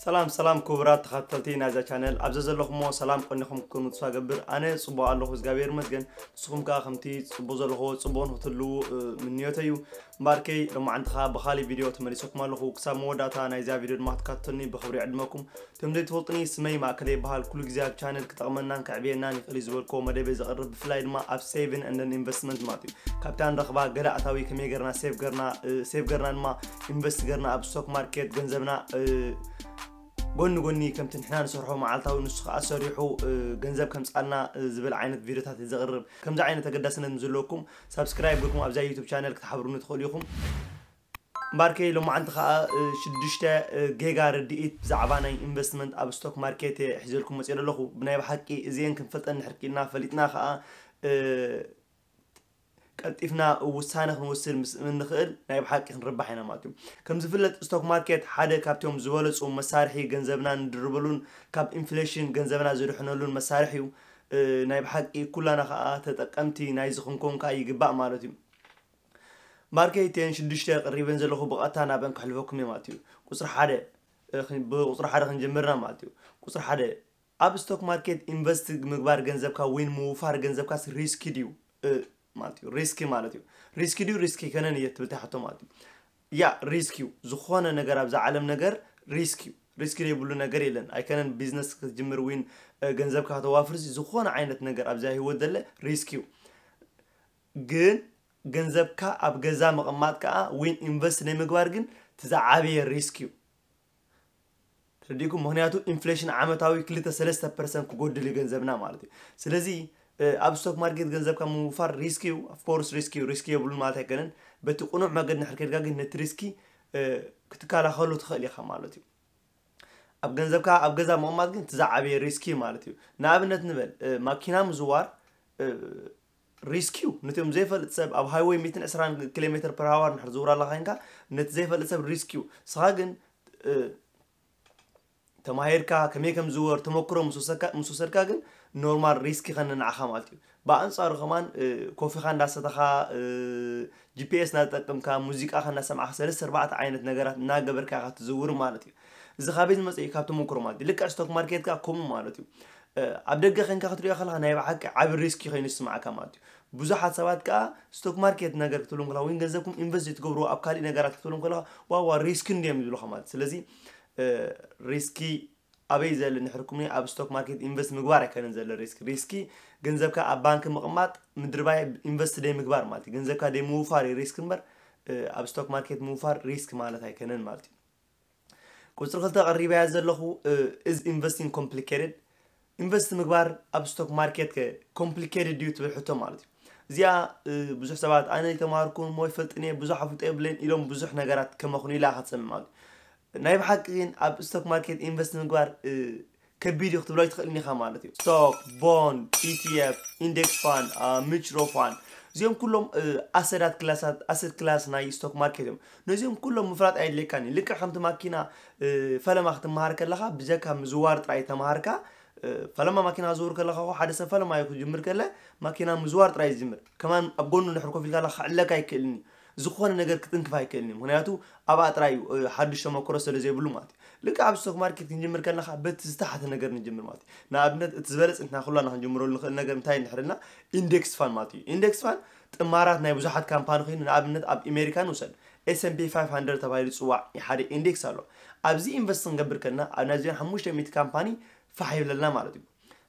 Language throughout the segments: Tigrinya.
ሰላም ሰላም ክቡራት ተኸታተልቲ ናይዛ ቻነል፣ ኣብ ዘዘለኹሞ ሰላም ቀኒኹም ክትኮኑ ተስፋ ገብር። ኣነ ጽቡቕ ኣለኹ እግዚኣብሔር ይመስገን። ንስኹም ከኣ ከምቲ ጽቡቕ ዘለኹዎ ጽቡቕ ንክትህልዉ ምንዮተይ እዩ። እምበኣርከይ ሎማዓንቲ ከኣ ብኻሊእ ቪድዮ ተመሊሰኩም ኣለኹ። ክሳብ መወዳእታ ናይዛ ቪድዮ ድማ ክትከታተሉኒ ብኽብሪ ይዕድመኩም። እቶም ዘይትፈልጡኒ ስመይ ማእከለ ይበሃል። ኩሉ ግዜ ኣብ ቻነል ክጠቕመናን ከዕብየናን ይኽእል እዩ ዝበልክዎ መደበይ ዘቕርብ፣ ብፍላይ ድማ ኣብ saving and investment ማለት እዩ። ካብታ ንረኽባ ገለ ኣታዊ ከመይ ገርና ሴቭ ገርና ሴቭ ገርና ድማ ኢንቨስት ገርና ኣብ ስቶክ ማርኬት ገንዘብና ጎኒ ጎኒ ከምቲ ንሕና ንሰርሖ መዓልታዊ ንሱ ከዓ ሰሪሑ ገንዘብ ከምፃልና ዝብል ዓይነት ቪድዮታት እዩ ዘቕርብ። ከምዚ ዓይነት ተገዳስነት ምስ ዘለኩም ሳብስክራይብ ገርኩም ኣብዛ ዩቱብ ቻነል ክትሓብሩኒ ትኽእሉ ኢኹም። እምበኣርከይ ሎማዓንቲ ከዓ ሽዱሽተ ጌጋ ርድኢት ብዛዕባ ናይ ኢንቨስትመንት ኣብ ስቶክ ማርኬት እየ ሒዘልኩም መፅእ ኣለኹ። ብናይ ብሓቂ እዚአን ክንፈልጠን እንድሕር ክኢልና ፈሊጥና ከዓ ቀልጢፍና ውሳነ ክንወስድ ምስ እንኽእል ናይ ብሓቂ ክንርባሕ ኢና ማለት እዩ። ከም ዝፍለጥ ስቶክ ማርኬት ሓደ ካብቶም ዝበለፁ መሳርሒ ገንዘብና ንድርበሉን ካብ ኢንፍሌሽን ገንዘብና ዝድሕነሉን መሳርሒ እዩ። ናይ ብሓቂ ኩላና ከዓ ተጠቀምቲ ናይዚ ክንኮን ከዓ ይግባእ ማለት እዩ። ማርከይ እተን ሽዱሽተ ቀሪበን ዘለኹ ብቐጥታ ናበን ከሕልፈኩም እየ ማለት እዩ። ቁፅሪ ሓደ ብቁፅሪ ሓደ ክንጀምርና ማለት እዩ። ቁፅሪ ሓደ ኣብ ስቶክ ማርኬት ኢንቨስት ምግባር ገንዘብካ ወይን ምውፋር ገንዘብካስ ሪስኪ ድዩ ማለት እዩ። ሪስኪ ማለት እዩ። ሪስኪ ድዩ ሪስኪ ከነን እየ ትብል ታሕቶ ማለት እዩ። ያ ሪስክ እዩ። ዝኾነ ነገር ኣብዛ ዓለም ነገር ሪስክ እዩ። ሪስክ ዘይብሉ ነገር የለን። ኣይከነን ቢዝነስ ክትጅምር ወይን ገንዘብካ ከተዋፍርሲ ዝኾነ ዓይነት ነገር ኣብዛ ህይወት ዘለ ሪስክ እዩ። ግን ገንዘብካ ኣብ ገዛ ምቕማጥ ከዓ ወይን ኢንቨስት ናይ ምግባር ግን እቲ ዝዓበየ ሪስክ እዩ። ተረዲእኩም? ምክንያቱ ኢንፍሌሽን ዓመታዊ ክልተ ሰለስተ ፐርሰንት ክጎድል እዩ ገንዘብና ማለት እዩ። ስለዚ ኣብ ስቶክ ማርኬት ገንዘብካ ምውፋር ሪስክ እዩ። ኦፍኮርስ ሪስክ እዩ። ሪስክ የብሉን ማለት ኣይከነን። በቲ ቅኑዕ መገዲ ንድሕር ከድካ ግን ነቲ ሪስኪ ክትከላኸሉ ትኽእል ኢኻ ማለት እዩ። ኣብ ገንዘብካ ኣብ ገዛ ምቕማጥ ግን እቲ ዝዓበየ ሪስክ እዩ ማለት እዩ። ንኣብነት ንበል ማኪና ምዝዋር ሪስክ እዩ። ነቶም ዘይፈልጥ ሰብ ኣብ ሃይወይ ሚእትን ዕስራን ኪሎ ሜትር ፐር ሃወር ንድሕር ዝውር ኣለካ ኮንካ ነቲ ዘይፈልጥ ሰብ ሪስክ እዩ። ንስኻ ግን ተማሂርካ ከመይ ከም ዝወር ተመክሮ ምስ ወሰድካ ግን ኖርማል ሪስክ ይኸን ንዓኻ ማለት እዩ። ብኣንፃሩ ከማን ኮፊኻ እንዳሰተኻ ጂፒኤስ እናተጠቀምካ ሙዚቃኻ እናሰማዕካ ሰለስተ ኣርባዕተ ዓይነት ነገራት እናገበርካ ኢኻ ትዝውር ማለት እዩ። እዚ ካበይ ዝመፀ እዩ? ካብ ተመክሮ ማለት እዩ። ልክዕ ስቶክ ማርኬት ከዓ ከምኡ ማለት እዩ። ኣብ ደገ ኸንካ ክትሪኦ ከለካ ናይ ብሓቂ ዓብ ሪስክ ኮይኑ ዝስማዕካ ማለት እዩ። ብዙሓት ሰባት ከዓ ስቶክ ማርኬት ነገር ክትብሎም ከለካ ወይ ገንዘብኩም ኢንቨስት ዘይትገብርዎ ኣብ ካሊእ ነገራት ክትብሎም ከለካ ዋዋ ሪስክ እንዲዮም ይብሉካ ማለት እዩ። ስለዚ ሪስኪ ኣበይ ዘለ ንሕርኩም ኣብ ስቶክ ማርኬት ኢንቨስት ምግባር ኣይከነን ዘለ ሪስክ ሪስኪ ገንዘብካ ኣብ ባንክ ምቕማጥ ምድርባይ ኢንቨስት ደይ ምግባር ማለት እዩ። ገንዘብካ ደይ ምውፋር እዩ ሪስክ እምበር ኣብ ስቶክ ማርኬት ምውፋር ሪስክ ማለት ኣይከነን ማለት እዩ። ቁፅሪ ክልተ ቀሪበያ ዘለኹ is investing complicated? ኢንቨስት ምግባር ኣብ ስቶክ ማርኬት ኮምፕሊኬትድ ድዩ ትብል ሕቶ ማለት እዩ። እዚኣ ብዙሕ ሰባት ኣነ ይተማሃርኩን ሞ ይፈልጥን እየ ብዙሕ ኣፍልጦ የብለን ኢሎም ብዙሕ ነገራት ከመኹኑ ኢላ ክትሰምዕ ማለት እዩ። ናይ ብሓቂ ግን ኣብ ስቶክ ማርኬት ኢንቨስት ምግባር ከቢድ እዩ ክትብሎ ኣይትኽእልን ኢኻ ማለት እዩ። ስቶክ፣ ቦንድ፣ ኢቲኤፍ፣ ኢንዴክስ ፋንድ፣ ሚችሮ ፋንድ እዚኦም ኩሎም ኣሰዳት ክላሳት ኣሰድ ክላስ ናይ ስቶክ ማርኬት እዮም። ነዚኦም ኩሎም ምፍላጥ ኣየድልየካን እዩ። ልክዕ ከምቲ ማኪና ፈለማ ክትመሃር ከለኻ ብጀካ ምዝዋር ጥራይ ተምሃርካ ፈለማ ማኪና ክዝውር ከለኻ ሓደ ሰብ ፈለማ እዩ ክጅምር ከለ ማኪና ምዝዋር ጥራይ ዝጅምር ከማን ኣብ ጎኑ ንድሕር ኮፍ ኢልካ ክዕለካ ኣይክእልን እዩ። ዝኾነ ነገር ክትንክፍ ኣይክእልን እዩ። ምክንያቱ ኣብኣ ጥራይ እዩ ሓዱሽ ተመክሮ ስለ ዘይብሉ ማለት እዩ። ልክዕ ኣብ ስቶክ ማርኬት ክንጅምር ከለካ በቲ ዝተሓተ ነገር ንጅምር ማለት እዩ። ንኣብነት እቲ ዝበለፅ ንሕና ኩላና ክንጅምረሉ ንኽእል ነገር እንታይ ንድሕርልና ኢንዴክስ ፋን ማለት እዩ። ኢንዴክስ ፋን ጥማራት ናይ ብዙሓት ካምፓኒ ኮይኑ ንኣብነት ኣብ ኣሜሪካ ንውሰድ ኤስኤምፒ ፋይቭ ሃንድረድ ተባሂሉ ዝፅዋዕ ሓደ ኢንዴክስ ኣሎ። ኣብዚ ኢንቨስት ክንገብር ከልና ኣብ ናይዚን ሓሙሽተ ሚእቲ ካምፓኒ ፋሕ ይብለልና ማለት እዩ።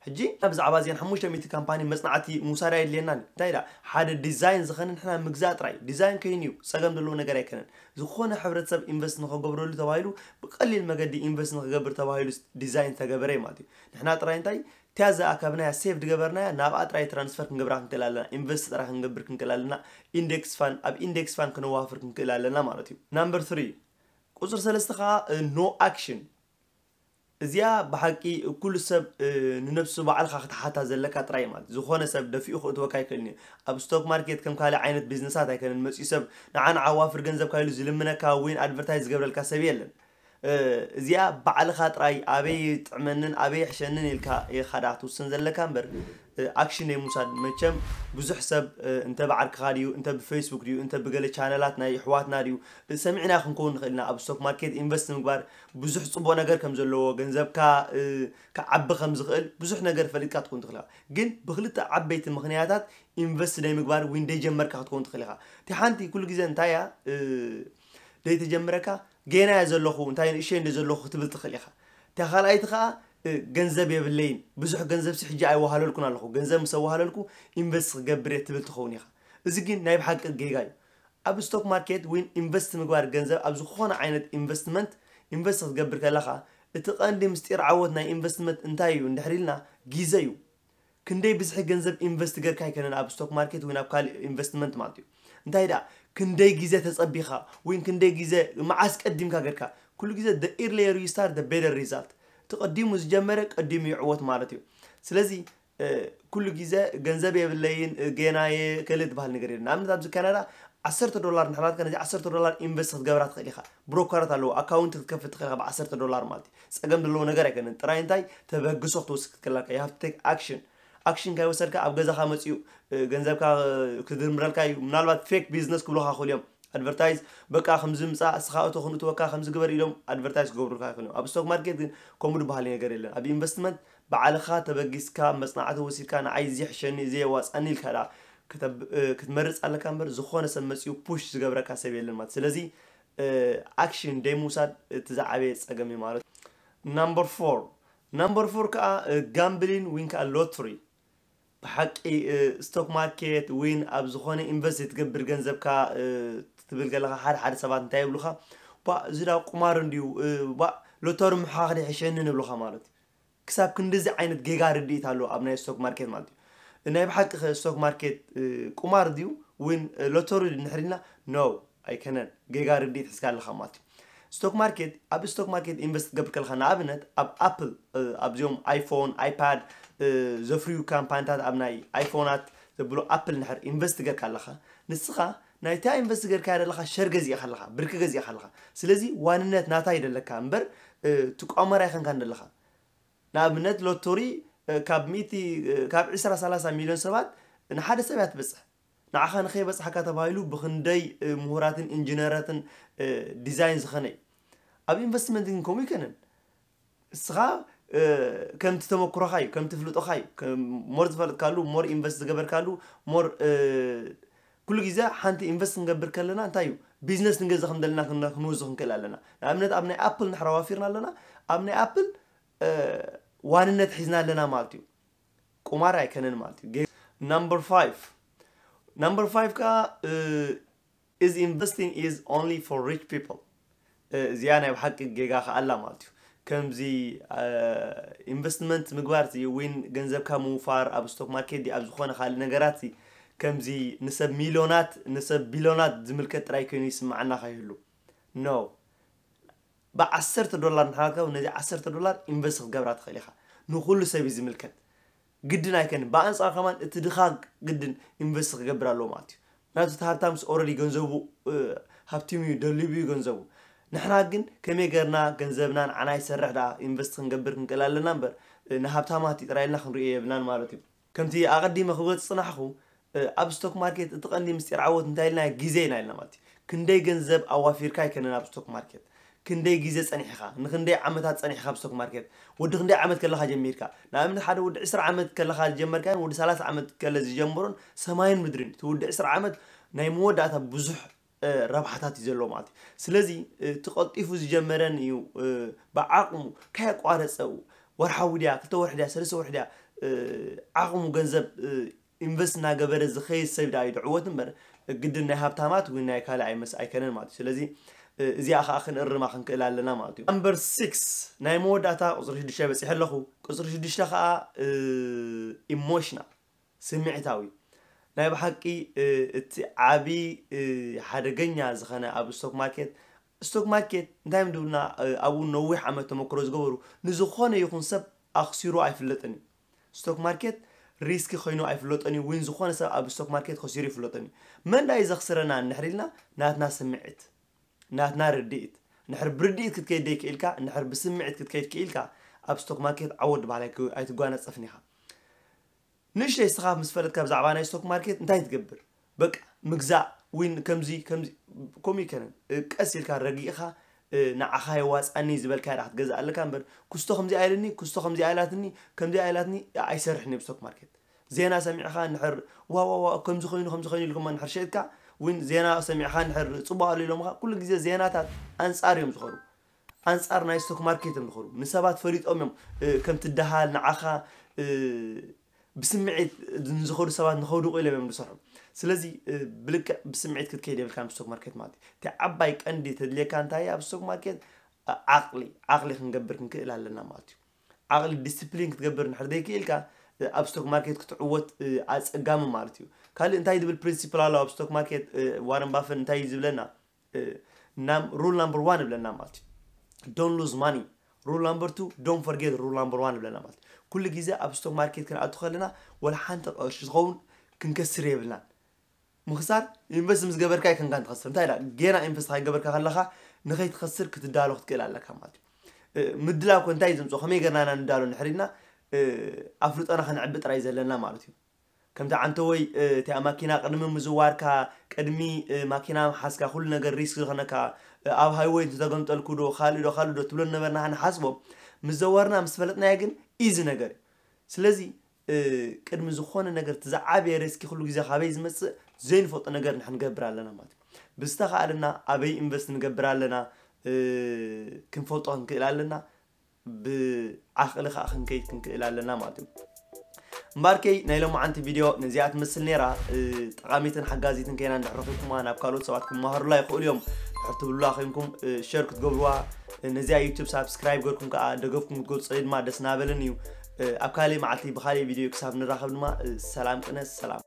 ሕጂ ብዛዕባ እዚን ሓሙሽተ ሚእቲ ካምፓኒ መፅናዕቲ ምውሳድ ኣየድልየናን እዩ። እንታይ ኢላ ሓደ ዲዛይን ዝኸነ ንሕና ምግዛእ ጥራይ ዲዛይን ከይኑ እዩ ፀገም ዘለዎ ነገር ኣይከነን። ዝኾነ ሕብረተሰብ ኢንቨስት ንኸገብረሉ ተባሂሉ ብቀሊል መገዲ ኢንቨስት ንኽገብር ተባሂሉ ዲዛይን ዝተገበረ እዩ ማለት እዩ። ንሕና ጥራይ እንታይ እቲያ ዝኣከብናያ ሴቭ ዝገበርናያ ናብኣ ጥራይ ትራንስፈር ክንገብራ ክንክእል ኣለና። ኢንቨስት ጥራይ ክንገብር ክንክእል ኣለና። ኢንዴክስ ፋን ኣብ ኢንዴክስ ፋን ክነዋፍር ክንክእል ኣለና ማለት እዩ። ናምበር ትሪ ቁፅሪ ሰለስተ ከዓ ኖ ኣክሽን። እዚኣ ብሓቂ ኩሉ ሰብ ንነብሱ ባዕልካ ክትሓታ ዘለካ ጥራይ ማለት ዝኾነ ሰብ ደፊኡ ክእትወካ ኣይክእልን እዩ። ኣብ ስቶክ ማርኬት ከም ካልእ ዓይነት ቢዝነሳት ኣይከነን መፅኡ ሰብ ንዓ ንዓ ዋፍር ገንዘብካ ኢሉ ዝልምነካ ወይን ኣድቨርታይዝ ዝገብረልካ ሰብ የለን። እዚኣ ባዕልኻ ጥራይ ኣበይ ጥዕመንን ኣበይ ሕሸንን ኢልካ ኢኻ ዳ ክትውስን ዘለካ እምበር፣ ኣክሽን ናይ ምውሳድ። መቸም ብዙሕ ሰብ እንተ ብዓርክኻ ድዩ፣ እንተ ብፌስቡክ ድዩ፣ እንተ ብገለ ቻነላት ናይ ኣሕዋትና ድዩ፣ ሰሚዕና ክንከውን ንኽእል ኢና። ኣብ ስቶክ ማርኬት ኢንቨስት ምግባር ብዙሕ ጽቡቕ ነገር ከም ዘለዎ፣ ገንዘብካ ክዓቢ ከም ዝኽእል ብዙሕ ነገር ፈሊጥካ ትኸውን ትኽእል ኢኻ። ግን ብክልተ ዓበይቲ ምኽንያታት ኢንቨስት ደይ ምግባር ወይ ደይ ጀመርካ ክትከውን ትኽእል ኢኻ። እቲ ሓንቲ ኩሉ ግዜ እንታይ እያ፣ ደይ ተጀምረካ፣ ገና እየ ዘለኹ፣ እንታይ ንእሸይ እንደ ዘለኹ ክትብል ትኽእል ኢኻ። እታ ካልኣይቲ ከዓ፣ ገንዘብ የብለይን፣ ብዙሕ ገንዘብ ሲ ሕጂ ኣይወሃለልኩን ኣለኹ፣ ገንዘብ ምስ ኣወሃለልኩ ኢንቨስት ክገብር እየ ትብል ትኸውን ኢኻ። እዚ ግን ናይ ብሓቂ ጌጋ እዩ። ኣብ ስቶክ ማርኬት ወይ ኢንቨስት ምግባር ገንዘብ ኣብ ዝኾነ ዓይነት ኢንቨስትመንት ኢንቨስት ክትገብር ከለኻ፣ እቲ ቀንዲ ምስጢር ዓወት ናይ ኢንቨስትመንት እንታይ እዩ እንድሕር ኢልና፣ ግዜ እዩ። ክንደይ ብዝሒ ገንዘብ ኢንቨስት ገርካ ኣይከነን ኣብ ስቶክ ማርኬት ወይ ኣብ ካልእ ኢንቨስትመንት ማለት እዩ። እንታይ ደኣ፣ ክንደይ ግዜ ተጸቢኻ ወይ ክንደይ ግዜ መዓስ ቀዲምካ ገርካ። ኩሉ ግዜ the earlier you start the better result። እቲ ቀዲሙ ዝጀመረ ቀዲሙ ይዕወት ማለት እዩ። ስለዚ ኩሉ ግዜ ገንዘብ የብለይን፣ ገናየ፣ ከለ ዝበሃል ነገር የለን። ንኣብነት ኣብዚ ካናዳ ዓሰርተ ዶላር እንድሕር ናትካ፣ ነዚ ዓሰርተ ዶላር ኢንቨስት ክትገብራ ትኽእል ኢኻ። ብሮከራት ኣለዎ፣ ኣካውንት ክትከፍት ትኽእል ኢኻ ብ ዓሰርተ ዶላር ማለት እዩ። ጸገም ዘለዎ ነገር ኣይኮነን። ጥራይ እንታይ ተበግሶ ክትወስድ ክትከለካ፣ you have to take action። ኣክሽን ካይወሰድካ ኣብ ገዛኻ መጺኡ ገንዘብካ ክድምረልካ እዩ። ምናልባት ፌክ ቢዝነስ ክብሉኻ ክኽእሉ እዮም። ኣድቨርታይዝ፣ በቃ ከምዚ ምጻእ፣ እስኻ እቶ ክንእትወካ ከምዚ ግበር ኢሎም ኣድቨርታይዝ ክገብሩልካ ይኽእሉ እዮም። ኣብ ስቶክ ማርኬት ግን ከምኡ ዝበሃል ነገር የለን። ኣብ ኢንቨስትመንት ባዕልኻ ተበጊስካ መጽናዕቲ ወሲድካ ንዓይ እዚ ይሕሸኒ እዚ የዋጻኒ ኢልካ ደኣ ክትመርጽ ኣለካ እምበር ዝኾነ ሰብ መጺኡ ፑሽ ዝገብረካ ሰብ የለን ማለት። ስለዚ ኣክሽን ደይ ምውሳድ እቲ ዝዓበየ ጸገም እዩ ማለት። ናምበር ፎር ናምበር ፎር ከዓ ጋምብሊን ዊን ከዓ ሎትሪ። ብሓቂ ስቶክ ማርኬት ዊን ኣብ ዝኾነ ኢንቨስት ትገብር ገንዘብካ ትብል ገለኻ ሓደ ሓደ ሰባት እንታይ ይብሉኻ፣ ባ እዚ ዳ ቁማር እንድዩ፣ ባ ሎተሪ ምሓኽ ይሕሸኒ ንብሉኻ ማለት እዩ። ክሳብ ክንድዚ ዓይነት ጌጋ ርድኢት ኣሎ ኣብ ናይ ስቶክ ማርኬት ማለት እዩ። ናይ ብሓቂ ከ ስቶክ ማርኬት ቁማር ድዩ ዊን ሎተሪ ድንሕር ኢልና? ኖ፣ ኣይከነን። ጌጋ ርድኢት ሒዝካ ኣለኻ ማለት እዩ። ስቶክ ማርኬት፣ ኣብ ስቶክ ማርኬት ኢንቨስት ክትገብር ከለኻ ንኣብነት ኣብ ኣፕል ኣብዚኦም ኣይፎን፣ ኣይፓድ ዘፍርዩ ካምፓኒታት ኣብ ናይ ኣይፎናት ዘብሎ ኣፕል ንሕር ኢንቨስት ገርካ ኣለኻ፣ ንስኻ ናይታ ኢንቨስት ገርካ ዘለኻ ሸር ገዚእካ ኣለኻ፣ ብርኪ ገዚእካ ኣለኻ። ስለዚ ዋንነት ናታ ይደለካ እምበር ትቋመር ኣይኸንካን ዘለኻ። ንኣብነት ሎቶሪ ካብ ሚእቲ ካብ ዕስራ ሰላሳ ሚልዮን ሰባት ንሓደ ሰብ እያ ትበፅሕ። ንዓኻ ንኸይበፅሓካ ተባሂሉ ብክንደይ ምሁራትን ኢንጂነራትን ዲዛይን ዝኸነ እዩ። ኣብ ኢንቨስትመንት ግን ከምኡ ይከነን። እስኻ ከምቲ ተመክሮኻ እዩ፣ ከምቲ ፍልጦኻ እዩ። ሞር ዝፈለጥካሉ፣ ሞር ኢንቨስት ዝገበርካሉ፣ ሞር ኩሉ ግዜ ሓንቲ ኢንቨስት ክንገብር ከለና እንታይ እዩ ቢዝነስ ንገዛ ከም ዘለና ክንወዝ ክንክእል ኣለና። ንኣብነት ኣብ ናይ ኣፕል ንሕር ኣዋፊርና ኣለና። ኣብ ናይ ኣፕል ዋንነት ሒዝና ኣለና ማለት እዩ። ቁማር ኣይከነን ማለት እዩ። ናምበር ፋይቭ ናምበር ፋይቭ ከዓ is investing is only for rich people። እዚኣ ናይ ብሓቂ ጌጋ ከኣላ ማለት እዩ። ከምዚ ኢንቨስትመንት ምግባር ዊን ገንዘብካ ምውፋር ኣብ ስቶክ ማርኬት ኣብ ዝኾነ ካልእ ነገራት ከምዚ ንሰብ ሚልዮናት ንሰብ ቢልዮናት ዝምልከት ጥራይ ኮይኑ ይስምዓና ከይህሉ ኖ። ብዓሰርተ ዶላር እንተሃልካ ነዚ ዓሰርተ ዶላር ኢንቨስት ክትገብራ ትኽእል ኢኻ። ንኹሉ ሰብ እዩ ዝምልከት። ግድን ኣይከንን። ብኣንጻር ከማን እቲ ድኻ ግድን ኢንቨስት ክገብር ኣለዎ ማለት እዩ። ናቱ እቲ ሃብታምስ ኦረዲ ገንዘቡ ሃብቲሙ እዩ ደሊቡ እዩ ገንዘቡ። ንሕና ግን ከመይ ገርና ገንዘብና ንዓና ይሰርሕ ደኣ ኢንቨስት ክንገብር ክንክእል ኣለና እምበር ንሃብታማት ጥራይ ኢልና ክንሪኦ የብልናን ማለት እዩ። ከምቲ ኣቐዲመ ክገልጽ ጽናሕኹ ኣብ ስቶክ ማርኬት እቲ ቀንዲ ምስጢር ዓወት እንታይ ኢልና ግዜ ኢና ኢልና ማለት እዩ። ክንደይ ገንዘብ ኣዋፊርካ ኣይከነን ኣብ ስቶክ ማርኬት ክንደይ ግዜ ጸኒሕኻ ንክንደይ ዓመታት ጸኒሕካ ኣብ ስቶክ ማርኬት ወዲ ክንደይ ዓመት ከለኻ ጀሚርካ ንኣብነት ሓደ ወዲ ዕስራ ዓመት ከለኻ ዝጀመርካን ወዲ ሰላሳ ዓመት ከለ ዝጀምሮን ሰማይን ምድርን እቲ ወዲ ዕስራ ዓመት ናይ መወዳእታ ብዙሕ ረብሓታት እዩ ዘለዎ ማለት እዩ። ስለዚ እቲ ቀልጢፉ ዝጀመረን እዩ ብዓቕሙ ከየቋረፀ ወርሓዊ ድያ ክልተ ወርሒ ድያ ሰለስተ ወርሒ ድያ ዓቕሙ ገንዘብ ኢንቨስት እናገበረ ዝኸይድ ሰብ ዳ እዩ ድዕወት እምበር ግድን ናይ ሃብታማት ወይ ናይ ካልእ ኣይመስ ኣይከነን ማለት እዩ። ስለዚ እዚኣ ከዓ ክንእርማ ክንክእል ኣለና ማለት እዩ። ናምበር ሲክስ ናይ መወዳእታ ቁፅሪ ሽዱሽተ በፂሐ ኣለኹ። ቁፅሪ ሽዱሽተ ከዓ ኢሞሽናል ስምዒታዊ ናይ ብሓቂ እቲ ዓቢ ሓደገኛ ዝኾነ ኣብ ስቶክ ማርኬት ስቶክ ማርኬት እንታይ ምድብና ኣብኡ ነዊሕ ዓመት ተመክሮ ዝገበሩ ንዝኾነ ይኹን ሰብ ኣኽሲሩ ኣይፍለጥን እዩ። ስቶክ ማርኬት ሪስኪ ኮይኑ ኣይፍለጥን እዩ። ዊን ዝኾነ ሰብ ኣብ ስቶክ ማርኬት ከሲሩ ይፍለጥን እዩ። መን ዳይ ዘኽስረና እንድሕር ኢልና ናትና ስምዒት ናትና ርድኢት ንድሕር ብርድኢት ክትከይድ ደይክኢልካ፣ ንድሕር ብስምዒት ክትከይድ ክኢልካ፣ ኣብ ስቶክ ማርኬት ዓወት በሃል ኣይክ- ኣይትጓነፀፍን ኢኻ። ንእሽተይ እስኻ ምስ ፈለጥካ ብዛዕባ ናይ ስቶክ ማርኬት እንታይ ትገብር? በቃ ምግዛእ ዊን ከምዚ ከምዚ ከምኡ ይከነን። እ፣ ቀስ ኢልካ ረጊእኻ፣ እ፣ ንዓኻ የዋፅኣኒ ዝበልካ ዳ ክትገዝእ ኣለካ እምበር፣ ክስቶ ከምዚ ኣይልኒ፣ ክስቶ ከምዚ ኣይላትኒ፣ ከምዚ ኣይላትኒ ኣይሰርሕን እዩ ስቶክ ማርኬት። ዜና ሰሚዕኻ ንድሕር ዋ ዋ ዋ ከምዚ ኮይኑ ከምዚ ኮይኑ ኢልኩማ ንድሕር ሸጥካ፣ ዊን ዜና ሰሚዕኻ ንድሕር ፅቡቅ ኣሎ ኢሎምኻ፣ ኩሉ ግዜ ዜናታት ኣንፃር እዮም ዝኸዱ። ኣንፃር ናይ ስቶክ ማርኬት እዮም ዝኸዱ። ንሰባት ፈሊጦም እዮም፣ እ፣ ከም ትደሃል ንዓኻ፣ እ፣ ብስምዒት ንዝኸዱ ሰባት ንኸውድቑ ኢሎም እዮም ዝሰርሑ። ስለዚ፣ እ፣ ብልክዕ ብስምዒት ክትከይድ የብልካ ኣብ ስቶክ ማርኬት ማለት እዩ። እቲ ዓባይ ቀንዲ ተድልየካ እንታይ ኣብ ስቶክ ማርኬት? እ፣ ዓቕሊ፣ ዓቕሊ ክንገብር ክንክእል ኣለና ማለት እዩ። ዓቕሊ ዲስፕሊን ክትገብር እንድሕር ዘይክኢልካ፣ እ፣ ኣብ ስቶክ ማርኬት ክትዕወት፣ እ፣ ኣፀጋሚ ማለት እዩ። ካልእ እንታይ ዝብል ፕሪንሲፕል ኣሎ ኣብ ስቶክ ማርኬት? እ፣ ዋረን ባፈት እንታይ እዩ ዝብለና? እ፣ ናም- ሩል ናምበር ዋን ይብለና ማለት እዩ። Don't lose money. Rule number two, don't forget rule number one ይብለና ማለት እዩ። ኩሉ ግዜ ኣብ ስቶክ ማርኬት ክንኣቱ ከለና ወላ ሓንቲ ቅርሺ ዝኸውን ክንከስር የብልናን። ምኽሳር ኢንቨስት ምስ ገበርካ ኣይከንካን ትኸስር። እንታይ ኢላ? ጌና ኢንቨስት ከይገበርካ ከለኻ ንኸይትኸስር ክትዳሎ ክትክእል ኣለካ ማለት እዩ። እ፣ ምድላው ኮ እንታይ እዩ ዘምፅኦ? ከመይ ገርና ኢና ንዳሎ ንድሕር ኢልና፣ እ፣ ኣፍልጦና ከነዕቢ ጥራይ ዘለና ማለት እዩ። ከምቲ ዓንተወይ፣ እ፣ እቲኣ ማኪና ቅድሚ ምዝዋርካ፣ ቅድሚ፣ እ፣ ማኪና ምሓዝካ፣ ኩሉ ነገር ሪስክ ዝኾነካ፣ እ፣ ኣብ ሃይወይ እንተተገምጠልኩ ዶ፣ ካልእ ዶ፣ ካልእ ዶ ትብሎ ነበርና ንሓስቦ። ምስ ዘወርና፣ ምስ ፈለጥናዮ ግን ኢዚ ነገር እዩ። ስለዚ፣ እ፣ ቅድሚ ዝኾነ ነገር እቲ ዝዓበየ ሪስክ ኩሉ ግዜ ካበይ ዝመጽእ ዘይንፈልጦ ነገር ንሕና ንገብር ኣለና ማለት እዩ። ብዝተኻእለና ኣበይ ኢንቨስት ንገብር ኣለና፣ እ፣ ክንፈልጦ ክንክእል ኣለና። ብዓቕሊ ከዓ ክንከይድ ክንክእል ኣለና ማለት እዩ። እምበኣርከይ ናይ ሎማዓንቲ ቪድዮ ነዚኣ ትመስል ነይራ። እ፣ ጠቓሚትን ሓጋዚትን ከይና እንድሕር ረኺብኩማ ናብ ካልኦት ሰባት ክመሃሩላ ይኽእሉ እዮም። ድሕር ትብሉላ ኮይንኩም፣ እ፣ ሸር ክትገብርዋ፣ እ፣ ነዚኣ ዩቱብ ሳብስክራይብ ገርኩም ከዓ ደገፍኩም ክትገልፁ ድማ ደስ ናበልን እዩ። እ፣ ኣብ ካሊእ መዓልቲ ብካሊእ ቪድዮ ክሳብ ንራኸብ ድማ፣ እ፣ ሰላም ቅነ ሰላም።